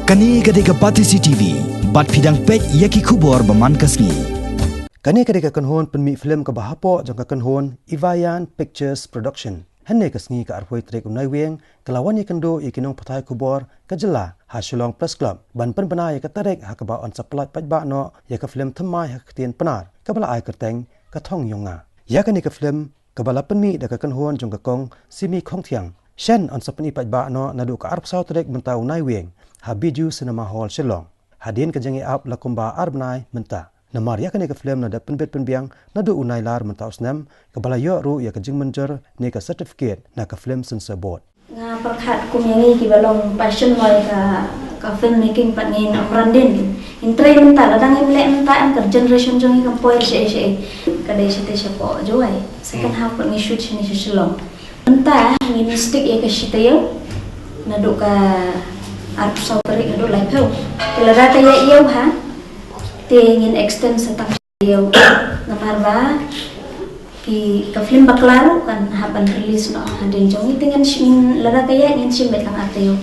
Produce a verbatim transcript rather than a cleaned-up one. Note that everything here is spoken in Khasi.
Kane ka dei ka Batesi T V, bad phi dang peit ïa ki khubor ba man ka sngi. Kane ka dei ka kynhun pynmih film kaba hapoh jong ka kynhun Ivayan Pictures Production. Hynne ka sngi ka arphew tarik u Naiwieng, ka la wan ïakynduh ïa ki nongpathai khubor ka jylla ha Shillong Press Club ban pynbna ïa ka tarik ha kaba yn sa pyllait paidbah noh ïa ka film Thymmai ha ka ktien Pnar, kaba la ai kyrteng Ka Thong Ïong Nga. Ïa kane ka film, kaba la pynmih da ka kynhun jong ka Kong Simi Khongthiang, shen yn sa pyni paidbah noh naduh ka arphew saw tarik mynta u Naiwieng ha Bijou Cinema Hall Shillong. Hadien ka jingïaap la kumba ar bnai mynta. Namar ïa kane ka film la dep pynbit pynbiang naduh u Nailar mynta u snem, kaba la ïoh ruh ïa ka jingmynjur ne ka certificate na ka Film Censor Board. Nga pyrkhat kum ïa ngi kiba long passion mo ïa ka, ka film making pat ngin ym ran dien. Ngin trei mynta, lada ngim leh mynta em ka generation jong ngi kam poi sha ei sha ei. Ka dei shatei shapoh Jowai. Second half pat ngi shoot shane sha Shillong. Mynta ngin stick ïa ka shi taïew. Naduh ka arphew saw tarik haduh laiphew. Te lada ka ïa ïew ha, te ngin extend sa tang ïew. Namar ba ki ka film bakla ruh kan hap ban release noh hadien jong ngi, te ngin shim, lada ka ïa ngin shim beit tang ar taïew.